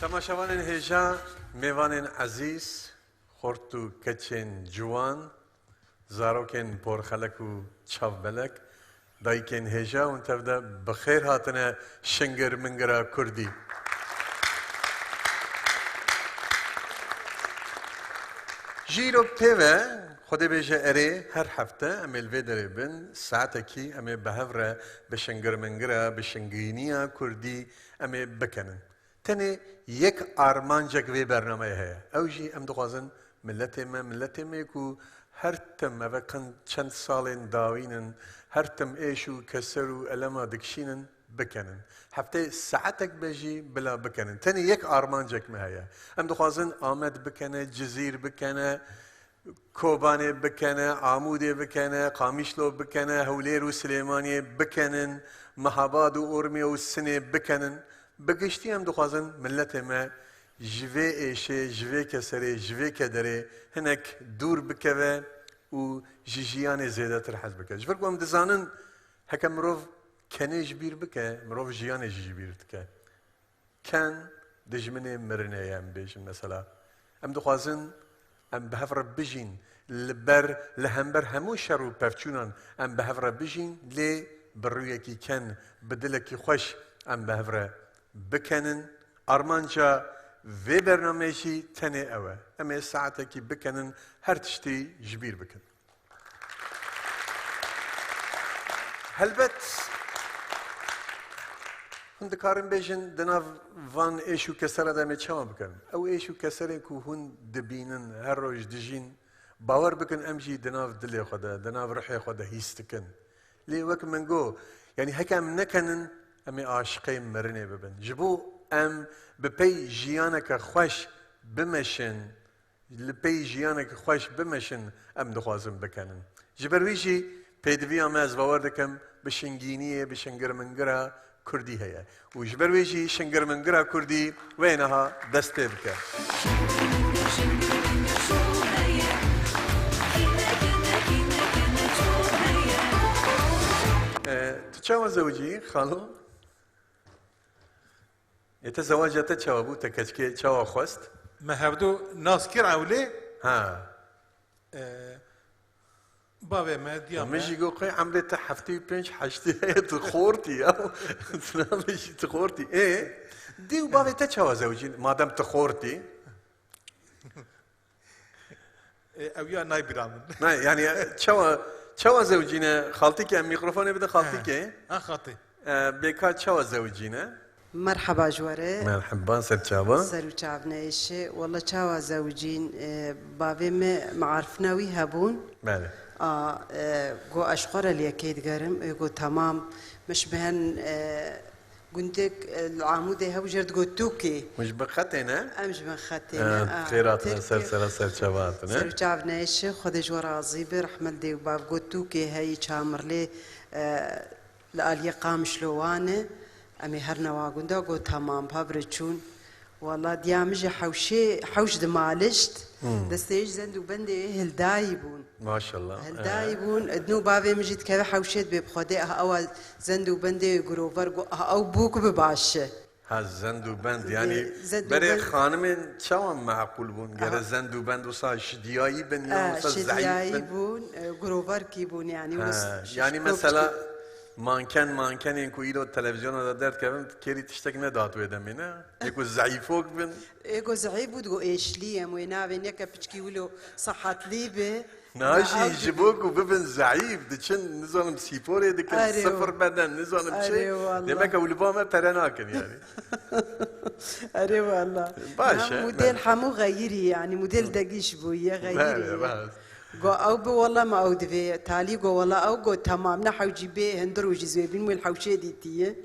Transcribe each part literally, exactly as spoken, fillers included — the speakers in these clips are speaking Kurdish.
Temaşevanên hêja, mêvanên ezîz, xort û keçên ciwan, zarokên porxelek û çavbelek, dayikên hêja, hûn tev de bi xêr hatine Şingir Mingira Kurdî. Ji îro pê ve, Xwedê bêje erê, her hefte em ê li vê derê bin, saetekî em ê bi hev re bi Şingir Mingira, bi şingîniya Kurdî em ê bikenin. Tenê yek armancek vê bernameyê heye. Ew jî em dixwazin miletê me, miletê me ku her tim, ev e qin çend salên dawîn in, her tim êş û keser û elema dikişînin, bikenin. Hefteyê saetek be jî bila bikenin. Tenê yek armancek me heye. Em dixwazin Amed bikene, Cizîr bikene, Kobanê bikene, Amûdê bikene, Qamişlo bikene, Hewlêr û Silêmaniyê bikenin, Mehabad û Urmiye û Sinê bikenin. Bi giştî em dixwazin miletê me ji vê êşê, ji vê keserê, ji vê kederê hinek dûr bikeve û ji jiyanê zêdetir hez bike. Ji vir ku em dizanin heke mirov kenê ji bîr bike, mirov jiyanê jî ji bîr dike. Ken dijminê mirinê ye, em bêjin mesela. Em dixwazin em bi hev re bijîn, li ber, li hember hemû şer û pevçûnan em bi hev re bijîn, lê bi rûyekî ken, bi dilekî xweş em bi hev re bikenin. Armanca vê bernameyê jî tenê ew e. Em ê saetekî bikenin, her tiştî ji bîr bikin. Helbet, hûn dikarin bêjin, di nav van êş û kesera de em ê çawa bikin? Ew êş û keserê ku hûn dibînin, her roj dijîn, bawer bikin, em jî di nav dilê xwe de, di nav ruhê xwe de hîs dikin. Lê wek min got, yanî heke em nekenin, em ê aşiqê mirinê bibin. Ji bo em bi pey jiyaneke xweş bimeşin, li pey jiyaneke xweş bimeşin, em dixwazin bikenin. Ji ber wî jî pêdiviya me, ez bawer dikim, bi şingîniyê, bi şingirmingira Kurdî heye. Û ji ber wê jî şingirmingira Kurdî wê niha dest pê bike. E, tu çawa zewicî, xalo? Ê, te zewaca te çawa bû? Te keçikê çawa xwest? Me hevdu nas kir ewlê. Ha. Ee, bavê me, diya Min me. jî got, qey emrê te heftê û pênc heştê heye, tu xortî ya. Sinanê jî tu xortî. Ê, dê û bavê te çawa zewicîn? Madem tu xortî. E, ew ya nayê bira min. Ne, yani çawa, çawa zewicîne? Xaltîkê, em mîkrofonê bidin xaltîkê. Ha, xaltî. E, bêka çawa zewicîne? Merheba ji we re. Merheba, ser çava. Ser û çav neyşe. Walla çawa zewicîn, e, bavê me mearifna wî hebûn. Belê. A, e, go ez ji xwe re li yekê digerim. E, go temam. Min ji bêhn, e, Gundek, e, li Amûdê hebû, jê re digot Tûkê. Hûn ji bin xetê ne? Em ji bin xetê ne. Ah, xêr hatine, ser sera ser çava hatine. Ser û çav neyşe, Xwedê ji we razî be, rehmet dê û bav. Got Tûkê heyî Çamirlê, e, li aliyê Qamişlo wan e. Em ê herine wa gunda, got tamam, hev re çûn. Walla diya min jî hewşê, hewş dimalişt. Hmm. Destê ji zend û bendê hildayî bûn. Maşallah. Hildayî bûn. Dinû bavê min jî dikeve hewşê dibê bi Xwedê, ah, ewa zend û bendê girover got, ah, ew bûk bi baş e. Ha, zend û bend, yani zend û berê bend. Xanimên çawa meqûl bûn? Gere zend û bend wisa şidiyayî bin ya, ah, wisa zeîf bin? Şidiyayî bûn, e, giroverkî bûn, yani. Ha, wis-, yani mesela manken, mankenên ku îro televizyona de derdikevin, kêrî tiştek nedat wê demê, ne? Yê ku zeîfok bin. Ê ku zeîf bû, digo êşlî ye, em wê navê neke piçkî wilo sehetlî be. Na jî ji bo ku bibin zeîf, diçin, nizanim, spîporê dikin, sifir beden, nizanim çi. Erê walla. Demek ew li ba me pere nakin yani. Erê walla. Baş e, model hemû xeyirî yani, model degîş bûye, xeyirî ye. Go ew bi walla me ew divê, talî go walla ew go temam, ne hewcî bê, hindir û jî zêbîn wê li hewşê dîtiye.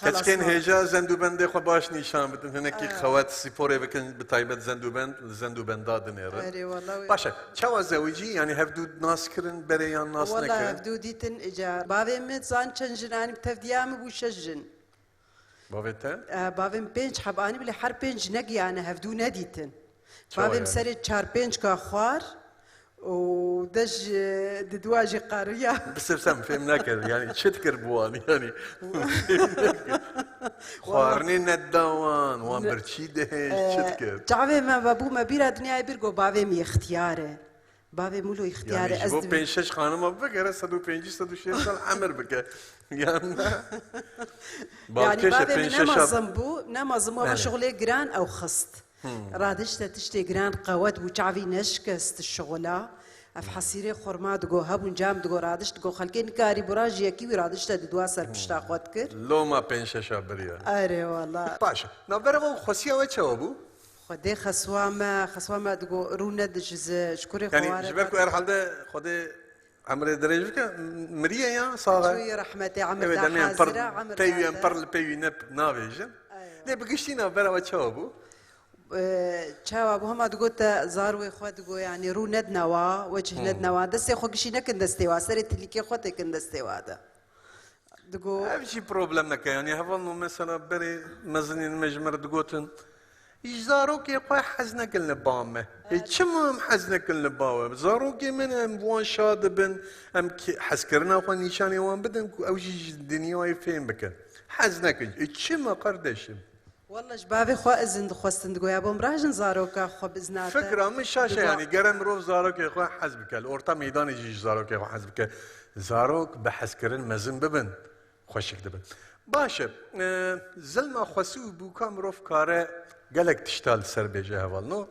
Keçikên hêja zend û bendê xwe baş nîşan bidin. Hinekî xewet spîporê bikin, bi taybet zend û bend, li zend û benda dinêrin. Erê, wala wê. Baş e. Çawa zewicî? Yani hevdû nas kirin berê yan nas nekirin? Wala hevdû dîtin, îca bavê min zan çend jin anî, bi tevdiya min bû şeş jin. Bavê te? E, bavê min pênc heb anî, bilê her pênc negiyane, hevdû nedîtin. Çawa yani? Bavê min serê çar pênc ka xwar û dej, e, di dua jî qeriya. Bisifsem fêm nekir, yanî çi dikir bi wan, yanî fêm nekir. Xwarinê nedida wan, wan Ne- birçî dihêj, çi E, dikir? Çavê me vebû me bîra dinyayê bir got bavê min îxtiyar e. Bavê min lo îxtiyar e, Yanî ji ez bo dibî- pênc şeş xanima bigere sed û pêncî, sed û şêst sal emir bike. Yanî Yanî balkêş e, bavê min pênc şeş nema al- zim bû, nema zim bû, ama Belê. şixulê giran ew xist. Hmm. Radişte tiştê giran qewet bû, çavî neşikest şixula. Ev hesîrê xurma digo, hebûn cam digo, radiş digo, xelkê nikarî bûra ji yekî wî radişte di dua ser pişta xwe dikir. Loma pênc şeşa biriya. Erê wala. Baş e. Navbera wan xwesiya we çawa bû? Xwedê xeswa me, xeswa me digo, rû nedij ji, ji kurê Yanî xwe ji ber ku herhalde Xwedê emrê dirêj bike, miriye ya sax e? Çûyî rehmetê, emir Ew ê da demê em pir, hazira, emir peyvî em date. pir li peyvî ne, navêjin. Eywa. Lê bi giştî navbera we çawa bû? Ee, çawa bû? Hema digot te zarwê xwe digo, yanî rû nedina wa, wecih Hmm. nedina wa. Destê xwe gişî nekin destê wa, serê tilîkê xwe têkin destê wa de. Digo Ev jî problemek e, yanî hevalno mesela berê mezinên me ji me re digotin, ji zarokê xwe hez nekin li ba me. Ê, Evet. çima em hez nekin li ba we? Zarokê me ne, em bi wan şa dibin, em ki-, hezkirina xwe nîşanê wan bidin ku ew jî ji dinyayê fêm bikin. Hez nekin. Ê, çima kardeşim? Walla ji bavê xwe izin dixwestin, digo ya bo em rajin zaroka xwe bi izna te. Fikra min şaş e, Digo yanî gere mirov zarokê xwe hez bike. Li orta meydanê jî ji zarokê xwe hez bike. Zarok bi hezkirin mezin bibin, xweşik dibin. Baş e, e, zilma xwesî û bûka mirov kare gelek tişta li ser bêje hevalno.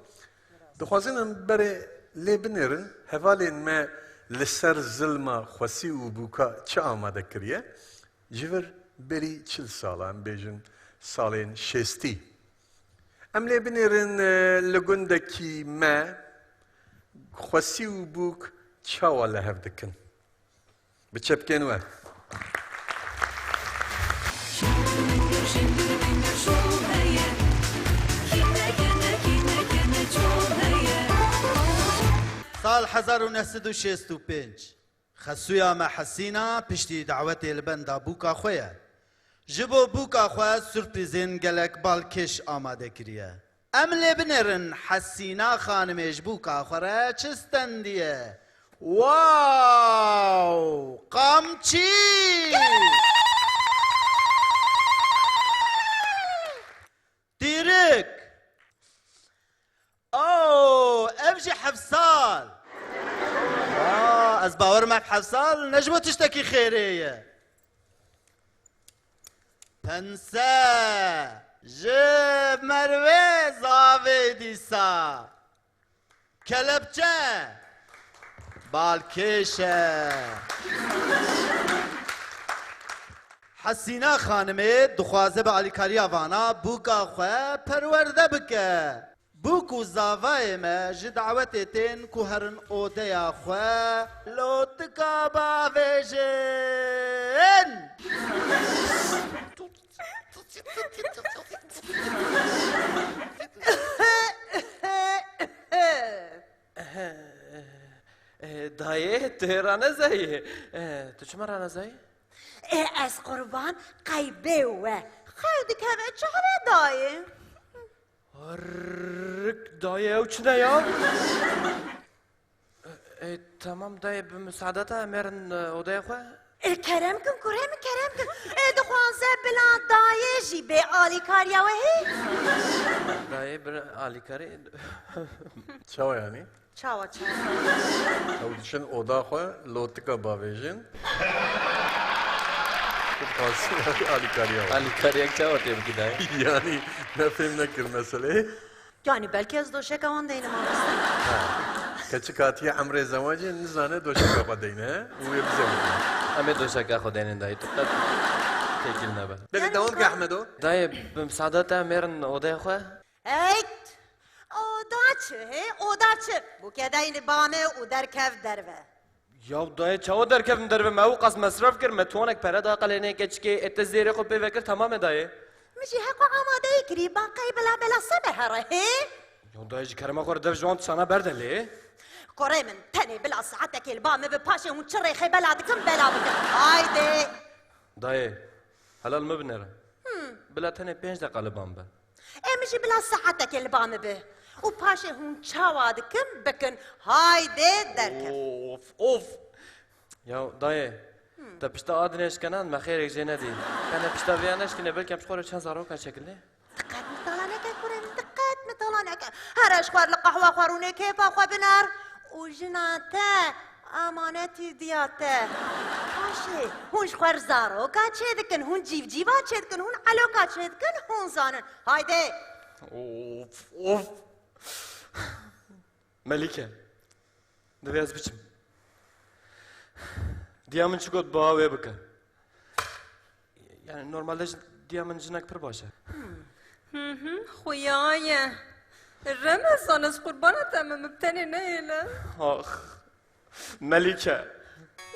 Dixwazin em berê lê binêrin, hevalên me li ser zilma xwesî û bûka çi amade kiriye? Ji vir berî çil sala, em bêjin salên şêstî. Em lê binêrin, e, li gundekî me xwesî û bûk çawa li hev dikin? Bi çepkên we. Sal hezar û neh sed û şêst û pênc. Xesûya me Hesîna piştî dawetê li benda bûka xwe ye. Ji bo bûka xwe surprîzên gelek balkêş amade kiriye. Em lê binêrin Hesîna xanimê ji bûka xwe re çi stendiye. Wow! Qamçî! Tîrik! Oh, ev jî heft sal. Aa, ez bawer me heft sal ne ji bo tiştekî xêrê ye. Pense, ji mervê zavê dîsa. Kelepçe, balkêş e. Hesîna xanimê dixwaze bi alîkariya vana bûka xwe perwerde bike. Bûk û zavayê me ji dawetê tên ku herin odeya xwe lotika bavêjin. Eh, dayê, tu hê ranezayî? Eh, tu çima ranezayî? Ê ez qurban qeybê we. Xew dikeve çare dayê. Rik dayê, ew çi ne ya? E, tamam dayê, bi misaada te em êrin, e, odaya xwe. E, kerem kin kurê min, kerem kin. E, dixwaze bila dayê jî bê alîkariya we hê. Dayê bir alîkarî. Çawa yanî? Çawa, çawa? Ew diçin oda xwe, lotika bavêjin. Tu dixwazî alîkariya we. Alîkariyek çawa tê bikî dayê? Yanî me fêm nekir meseleyê. Yanî belkî ez doşeka wan deynim mamoste. Keçik hatiye emrê zewacê nizane doşeka xwe deyne, he? Û wê bizewicin. Em ê doşeka xwe deynin dayê. Tu qet têkil nebe. Belê, dewam ke Ehmedo. Dayê, bi misaada te em êrin odaya xwe. Eyt! Oda çi, he? Oda çi? Bûke deyni ba me û derkev derve. Ya dayê, çawa derkevim derve? Me ew qas mesref kir, me tonek pere da qelenê keçikê, ê te zêrê xwe pê vekir, temam e dayê. Min jî heqo amadeyî kirî, ba qey bila bela se be here, he? Ya dayê, ji kerema xwe re dev ji wan tiştana berde lê. Kurê min, tenê bila saetekê li ba min bi, paşê hûn çi rêxê bela dikin, bela bikin. Haydi! Dayê, hela li min binêre. Hmm. Bila tenê pênc deqa li ba min be. Ê min jî bila saetekê li ba min be. Û paşê hûn çawa dikin, bikin. Haydê derkevin. Of, of. Ya dayê, te pişta a dinê şikena, me xêrek jê nedî. Kene pişta vêya neşkîne, belkî em ji xwe re çend zarokan çekilê. Diqet mitala neke kurê min, diqet mitala neke. Here ji xwe li qehwa xwe rûnê kêfa xwe biner. Û jina te emanetî diya te. Paşê hûn ji xwe re zaroka çêdikin, hûn cîvcîva çêdikin, hûn eloka çêdikin, hûn zanin. Haydê. Of, of. Melîke, divê ez biçim. Diya min çi got, biha wê bike. Yani normalde jin-, diya min jinek pir baş e. Hı hı, xuya ye. Remezan, ez qurbana te me, min bi tenê nehêle. Ax. Melîke.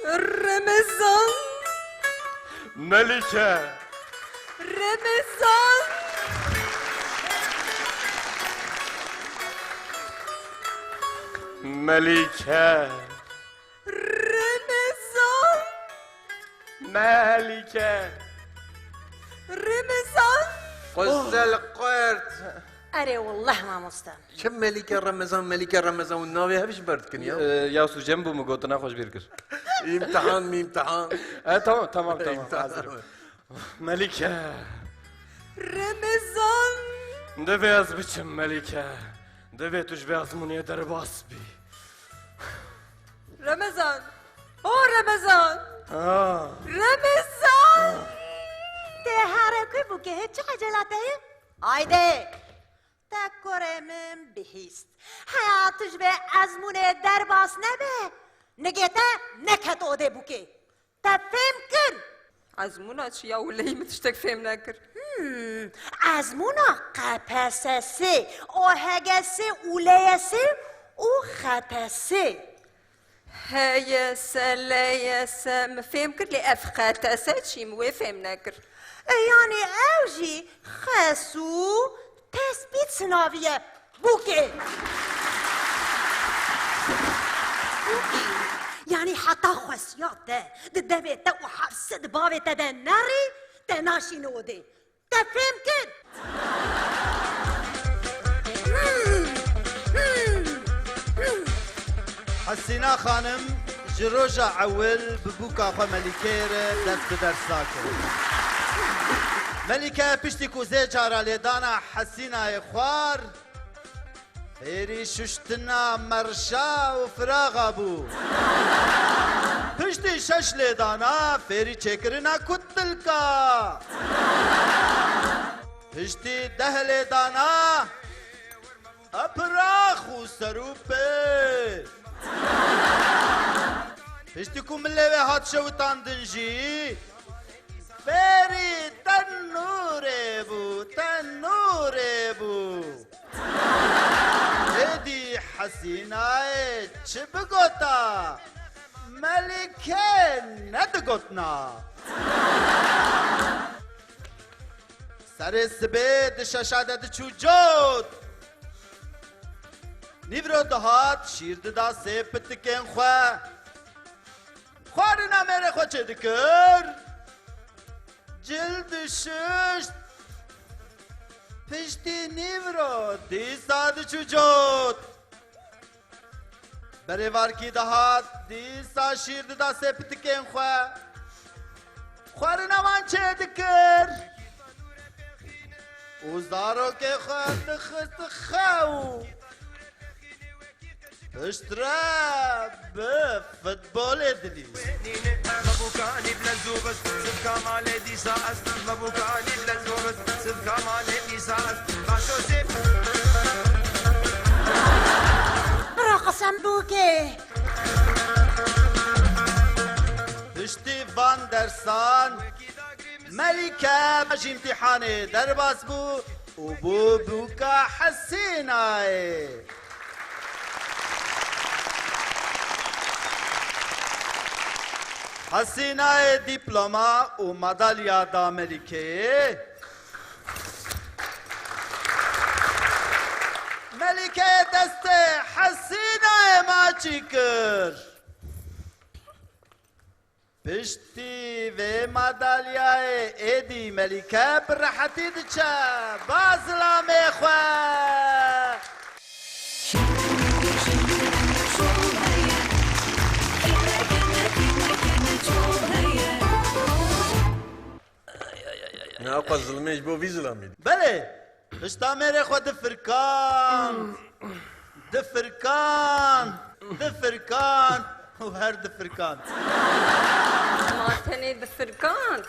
Remezan. Melîke. Remezan. Melîke. Remezan. Melîke. Remezan. Quzzel qurt. Erê wallah mamoste. Çi Melîke Remezan, Melîke Remezan û navê hev ji ber dikin ya? Ee, ya sûcem bû, min gotina xwe ji bîr kir. Îmtihan, mîmtihan. E, tamam, tamam, tamam. Hazir. Melîke. Remezan. Divê ez biçim, Melîke. Divê tu ji vê ezmûnê derbas bî. Remezan. O Remezan. Ha. Remezan. Te here ku bûkê, hê çi ecela te ye? Haydi. Te kurê min bihîst. Heya tu ji vê ezmûnê derbas nebe, nigê te neket odê bûkê. Te fêm kir? Ezmûna çi ya, welehî min tiştek fêm nekir. Hmm, ezmûna K P S S, O H G S û L Y S û X T S. H Y S, L Y S, min fêm kir, lê ev X T S çi, min wê fêm nekir. E, yanî ew jî xes û tespît sinavî ye. Bûkê. Bûkê. Yanî heta xwesiya te di devê te û her sed bavê te de nerî, te naşîne odê. Te fêm kir? Hesîna xanim ji roja ewil bi bûka xwe Melîkeyê re dest bi dersa kir. Melîke piştî ku zê cara lêdana Hesînayê xwar, fêrî şuştina merşa û firaxa bû. Piştî şeş lêdana fêrî çêkirina kutilka. Piştî deh lêdana eprax û serûpê. Piştî ku milê wê hat şewitandin jî, fêrî tenûrê bû, tenûrê bû. Êdî Hesînayê çi bigota? Melîke nedigotna. Serê sibê di şeşa de diçû cot. Nîvro dihat şîr dida sê pitikên xwe. Xwarina mêrê xwe çêdikir. Cil dişişt. Piştî nîvro dîsa diçû cot. Berêvarkî dihat, dîsa şîr dida sê pitikên xwe. Xwarina wan çêdikir. Û zarokê xwe dixist xew. Piştre bi futbolê dilîst. Bira qesem bûkê. Piştî van dersan, Melîke ji îmtîhanê derbas bû û bû bûka Hesînayê. Hesînayê dîploma û madalya da Melîkeyê. Melîkeyê destê Hesînayê maçî kir. Piştî vê madalyayê êdî Melîke bi rehetî diçe ba zilamê xwe. Ew xwe zilmê ji bo vî zilamî. Belê, pişta mêrê xwe difirkand. Difirkand. Difirkand. Û her difirkand. Ma tenê difirkand.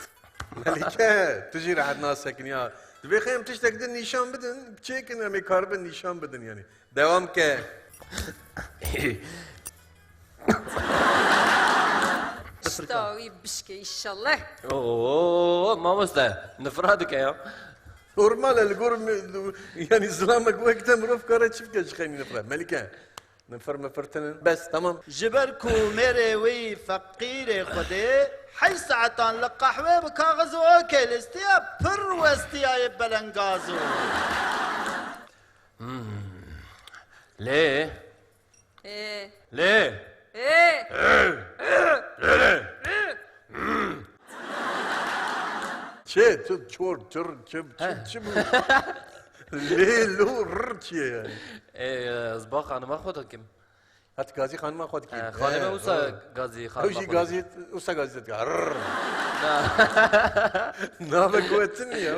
Melîke, tu jî rehet nasekiniya. Divê xeyim tiştek din nîşan bidin, çêkin em ê karibin nîşan bidin yanî. Dewam ke. Pişta wî bişkê înşallah. Oo, mamoste, nifra dike ya. Normal e, li gor me, yanî zilamek wek te mirov kare çi bike ji xeynî nifre. Melike, nifir mifir tinin. Bes, tamam. Ji ber ku mêrê wî feqîrê Xwedê, heyş saetan li qehwê bi kaxiz û okê lîstiya pir westiyayê belengazo. Lê. Ê. Lê. Ê. Lê. Çi? Tu çor, çir, çi, çi, çi bû? Lê, lo, r çi ye yani? Ê, ez ba xanima xwe dikim. Hat gazî xanima xwe dikî. He, xanime wisa gazî xanima xwe dikî. Ew jî gazî, wisa gazî dikî. Rrr. Na. Navek we çi niye?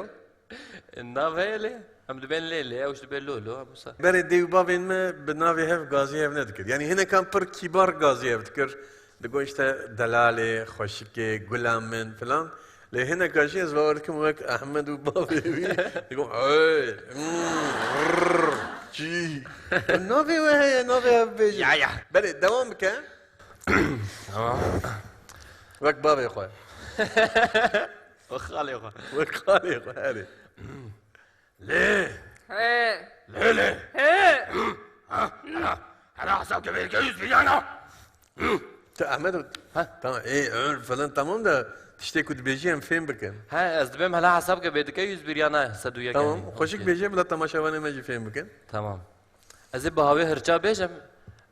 Nav heye lê. Em dibên lê lê, ew jî dibê lo lo, em wisa. Berê dê û bavên me bi navê hev gazî hev nedikir. Yanî hinekan pir kîbar gazî hev dikir. Digot işte delalê, xweşikê, gula min filan. Lê hineka jî ez bawer dikim wek Ehmed û bavê wî. Digot hey, hmm, rrr, çî. Navê we heye, navê hev bêje. Ya, ya. Belê, dewam bike. Tamam. Wek bavê xwe. Wek xalê xwe. Wek xalê xwe, herê. Lê. He. Lê, lê. He. Ha, hela, hela hesab ke belke yüz milyona. Tu Ahmet, ha, tamam, ê, ön falan tamam da tiştê ku dibêjî em fêm bikin. Ha, ez dibêm hela hesab ke bêdike yüz milyona sed û yek. Tamam, xweşik bêje bila temaşevanê me jî fêm bikin. Tamam. Ez ê bi hawê hirça bêjim,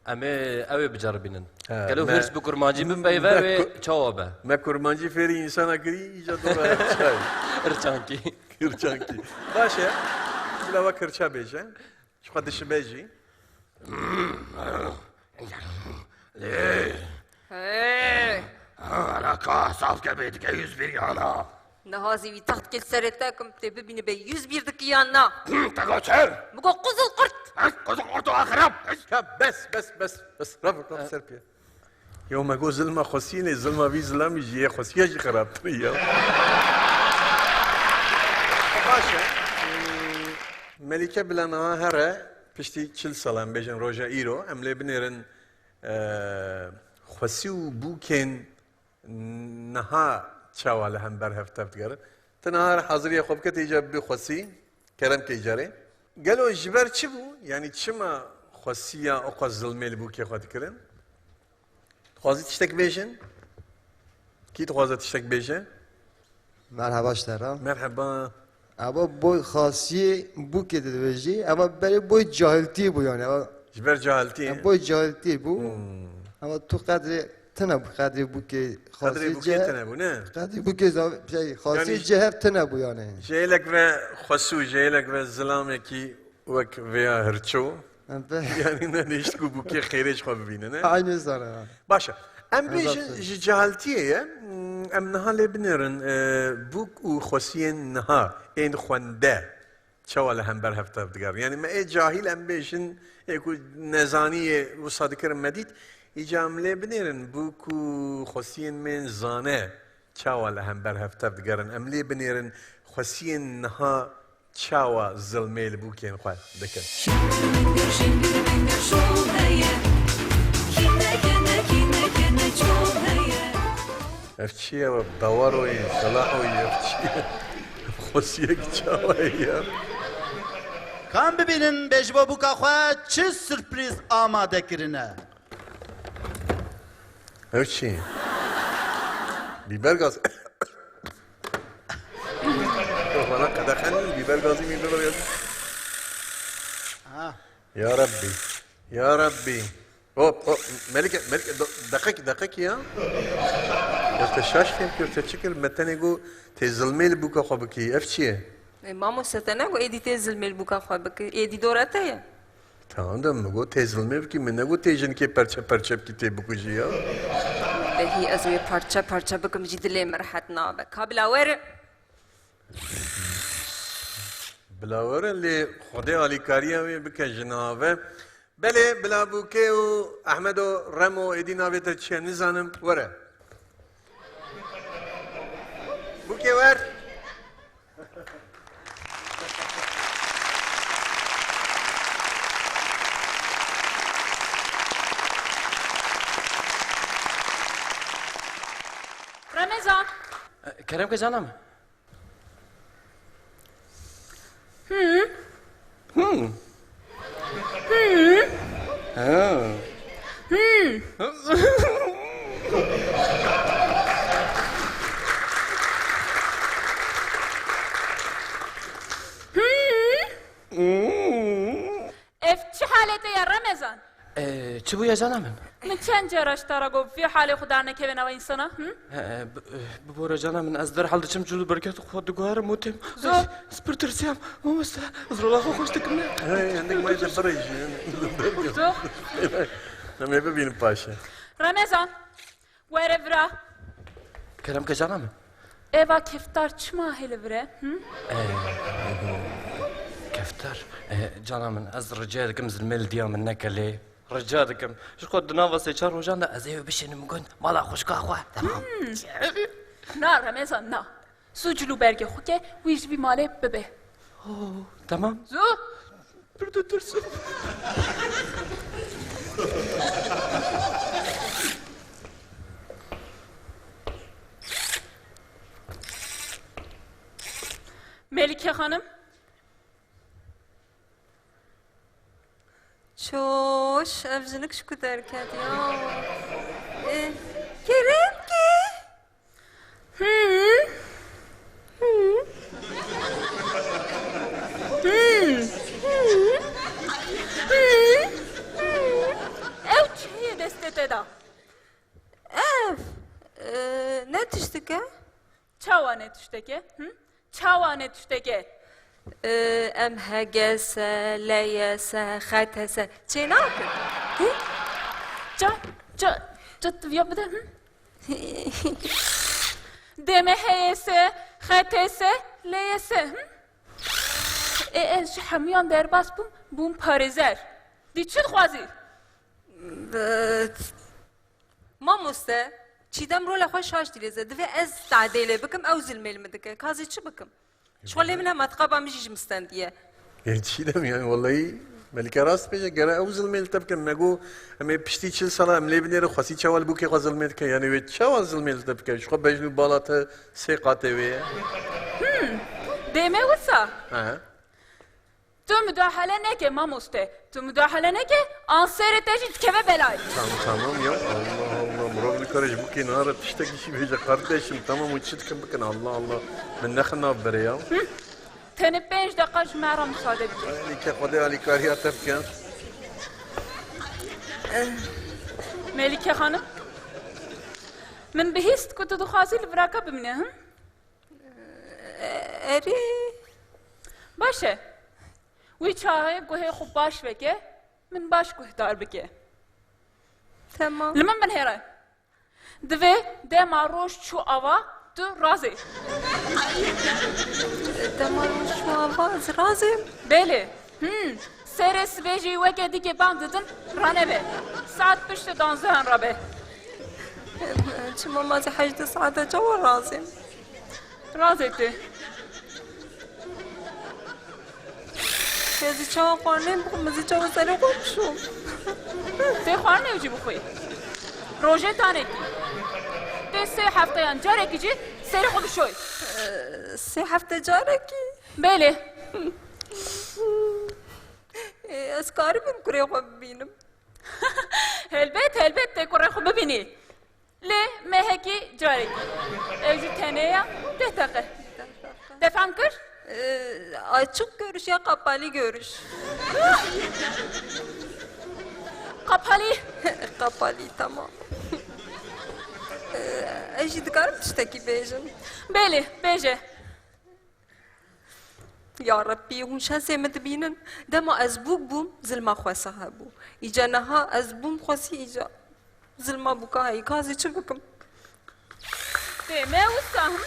em ê ew ê biceribînin. Ha, gelo me-, hirç bi kurmancî bipeyve me wê ku-, çawa be? Me kurmancî fêrî însana kirî, îca dora hirçayê. Hirçankî. Hirçankî. Baş e. Bila wek hirça bêje. Ji xwe dişibe jî. Hey. Hey. Alaka saf ke bê dike yüz bir yana. Niha zî wî text kê serê te kim tê bibîne bê yüz bir dikî yan na? Te got çi? Min got quzil qurt. Ez quzil qurt û axirab. Ya bes, bes, bes, bes. Rav, rav ser piye. Ya me got zilma xwesiyê lê zilma vî zilamî jî yê xwesiya jî xerabtir e ya. Baş e. Melîke bila niha here piştî çil sal em bêjin roja îro em lê binêrin, e, xwesî û bûkên niha çawa li hember hev tev digerin? Ti niha haziriya xwe bike, tê îca bibê xwesî, kerem ke îcarê. Gelo ji ber çi bû? Yanî çima xwesiya oqas zilmê li bûkê xwe dikirin? Dixwazi tiştek bêjin? Kî dixwaze tiştek bêje? Merheba ji te re. Merheba. Eva boy xasiyê bûkê dibêjî, eva berê boy cahiltî bû yani. Eva Ji ber cahiltî. Em boy cahiltî bû. Hmm. Eva tu qedrê tine bû, qedrê bûkê Qedrê xasiyê bûkê ceh-, tine bû, ne? Qedrê bûkê zav-, şey, xasiyê Yani ceh hev tine bû yani. Jêlek ve xwesû, jêlek ve zilamekî wek vêya hirço. Em pe- Yani ne nehişt ku bûkê xêrê ji xwe bibîne, ne? Aynı sana yani. Baş e. Em Em bêjin zaten. Ji cehaltiyê ye. Hmm, em niha lê binêrin, e, bûk û xwesiyên niha ên xwende çawa li hember hev tev digerin? Yani me ê cahîl em bêjin, ê ku nezaniyê wisa dikirin me dît, îca em lê binêrin bûk û xwesiyên me ên zane çawa li hember hev tev digerin? Em lê binêrin xwesiyên niha çawa zilmê li bûkên xwe dikin. Şingir, şingir, bingir, şov heye. Kîne, kene, kîne, kene, çov heye. Ev çi ye? Dawaroyî, selahoyî, ev çi ye? Xwesiyek çawa ye ya? Kam bibînin bê ji bo bûka xwe çi surprîz amade kirine? Ev çi? Bîber gaz. Bana qedexe ne, bîber gazî, bîber gazî. Ha. Ya Rabbî. Ya Rabbî. Hop, hop. Melike, Melike, do-, deqek, deqek ya. Ya te şaş fêm kir, te çi kir? Me tenê got tê zilmê li bûka xwe bikî. Ev çi ye? E, mamoste, te negot êdî tê zilmê li bûka xwe bikî. Êdî dora te ye. Tamam da min got tê zilmê bikî, min negot tê jinikê perçe perçe bikî, tê bikujî ya. Lehî ez wê parçe parçe bikim jî dilê min rehet nabe. Ka bila were. Bila were lê Xwedê alîkariya wê bike jina ve. Belê, bila Bûkê û Ehmedo, Remo, êdî navê te çi ye nizanim, were. Bûkê wer. Remezan. Kerem ke cana min. Hı. Hı. Hı. Ha. Hı. Hı. Hı. Ev çi halê te ye Remezan? Ee, çi bûye cana min? Min çend cara ji te re got, vê halê xwe dernekeve nava însana, hı? Ee, bi, ee, bibore cana min, ez derhal diçim cûl û berketê xwe diguherim û têm. Zû. Ez, ez pir tirsiyam, mamoste, ez rola xwe xweş dikim ne? Hey, hindik may de birêjî. Zû. Em ê bibînin paşê. Remezan. Were vira. Kerem ke cana min. Eva keftar çima hê li vir e? Hı? Eh, keftar. Eh, cana min, ez rica dikim zilmê li diya min neke lê. Rica dikim. Ji xwe di nava sê çar rojan de ez ê wê bişînim gund mala xwişka xwe. Tamam. Hmm. Na Remezan, na. Zû cil û bergê xwe ke wî ji vî malê bibe. Oh, tamam. Zû. Pir ditirsim. Melike Xanim. Çoş, ev jinik ji ku derket ya. E, kerem ki. Hı. Hı. Hı. Hı. Ew çi heye destê te de? Ev, e, ne tiştike? Çawa ne tişteke? Hı? Çawa ne tişteke? E, em H G S, L Y S, X T S çê nakin. Hı? Ça, ça, ça tu viya bide, hı? D M H S, X T S, L Y S, hı? E, ez ji hemûyan derbas bûm, bûm parêzer. Dî çi dixwazî? Mamoste, Çîdem rola xwe şaş dilêze. Divê ez tehdê lê bikim, ew zilmê li min dike. Kazê çi bikim? Ji xwe lê min hema dixaba min jî ji min stendiye. Ê Çîdem, yani wellahî Melike rast dibêje, gere ew zilmê li te bikin. Me got, em ê piştî çil sala em lê binêrin, xwesî çawa li Bûkê xwe zilmê dike. Yani wê çawa zilmê li te bike? Ji xwe bejn û bala te sê qatê wê ye. Hmm, dê me wisa? He. Tu mudahale neke mamoste. Tu mudahale neke, an serê te jî dikeve belayê. Tamam, tamam ya. Allah Allah. Mirov nikare ji Bûkê niha re tiştekî jî bêje. Kardeşim, tamam, û çi dikin bikin. Allah Allah. Min nexe nav berê ya. Hı. Tenê pênc deqa ji me re misade bike. Melike, Xwedê alîkariya te bike. Melike Xanim. Min bihîst ku tu dixwazî li viraka bimîne, hı? Erê. Baş e. Wî çaxê guhê xwe baş veke, min baş guhdar bike. Tamam. Li min binêre. Divê dema roj çû ava, tu razê. Dema roj çû ava, ez razêm. Belê. Hmm. Serê sibê jî weke dîkê bang didin, ranebe. Saet piştî danzehan rabe. Çima ma ez ê hejdeh saete çawa razêm? Razê tê. Ez ê çawa xwarinê bixwim, ez ê çawa serê xwe bişom? Tê xwarinê jî bixwî. Rojê tanekî. Tê sê hefteyan carekî jî serê xwe bişoy. Sê hefte carekî? Belê. Ê, ez karibim kurê xwe bibînim? Helbet, helbet tê kurê xwe bibînî. Lê mehekî carekî. Ew jî tenê ya deh deqe. Te fehm kir? Ee, açık görüş ya kapalı görüş? Kapalı. Kapalı, tamam. Ee, ez jî dikarim tiştekî bêjim? Belê, bêje. Ya Rebbî, hûn şensê min dibînin? Dema ez bûk bûm, zilma xwesa hebû. Îca niha ez bûm xwesî, îca zilma bûka heyî. Kazê çi bikim? Tê me wisa, him?